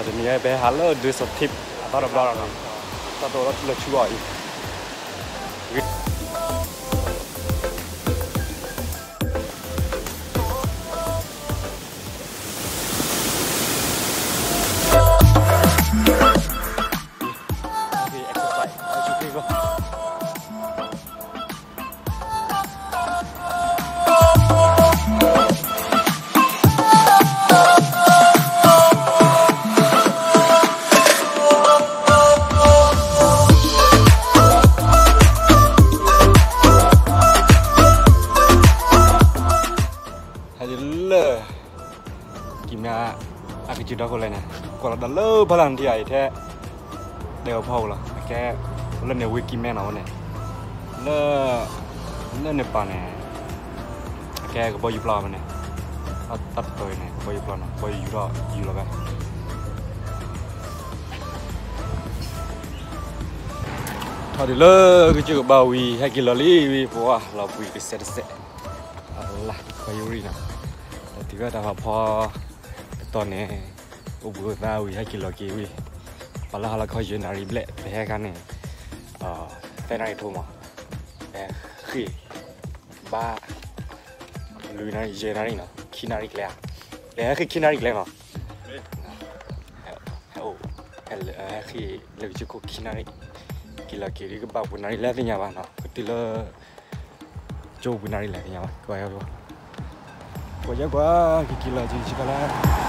တနံၤအံၤ ပဟဲဟးလၢ ဒုးစီၤထံး အသီတဘျီဒီး တၢ်တအိၣ်လၢထံလၢဆူအီၤအံၤ ဟဲလၢ ကံၢ်မဲ အကစၢ်ဒီခိၣ်လဲၣ်န့ၣ် ကွၢ်လီၤဒီးလၢဖးလၢ်နထံအံၤထဲ ဒဲးအဖီဧိၤလီၤ အကဲ လၢန့ၣ်ဝ့ၢ်ကံၢ်မဲနီၤဝဲန့ၣ် လၢ လၢန့ၣ်ပာ်န့ၣ် အကဲကဘီယူၤပျီဝဲန့ၣ် တၢ်တတီၤအံၤန့ၣ် ကဘီယူၤပျီနီၤ ကဘီယူၤယူၤထီၣ်ယူၤလီၤဖဲ ထီၣ်ဒုးလၢကစၢၢ်ကဘၣ်ဝံၤ ဟဲက့ၤလီၤလံဝံၤ ပှၤလီၤဘှံးကစဲးတစဲး အလၢ် ကဘီယူၤရံၣ်နီၤ ဒီးတုၤဝဲတၢ်ဖးဖီတတီၤန့ၣ် အိၣ်ဘှံးအိၣ်သါဝံၤ ဟဲက့ၤလီၤက့ၤဝံၤ ပာ်လၢဟါလီၤခီယဲၢ်နၣ်ရံၣ်ဘျဲၣ် ပဟဲခါန့ၣ် သၢနၣ်ရံၣ်ထိမး ပဟဲဃ့ၢ် ဘၣ် လွံၢ်နၣ်ရံၣ် ယဲၢ်နၣ်ရံၣ်နီၤ ခံနၣ်ရံၣ်ကျဲဧါ ပဟဲဃ့ၢ်ခံနၣ်ရံၣ်ကျဲနီၤ ဟဲအိၣ် ဟဲဃ့ၢ်လၢကစၢၢ်ခိၣ်ခံနၣ်ရံၣ် က့ၤလီၤက့ၤဒ်ကဘၣ်ပှဲၤနၣ်ရံၣ်လဲၣ်သ့ၣ်ညါဘၣ်နီၤ ကတုၤလၢ ကၠိပှဲၤနၣ်ရံၣ်လဲၣ်သ့ၣ်ညါဘၣ် ကကွၢ်ယကွၢ် က့ၤက့ၤလီၤက့ၤဆံးကလါ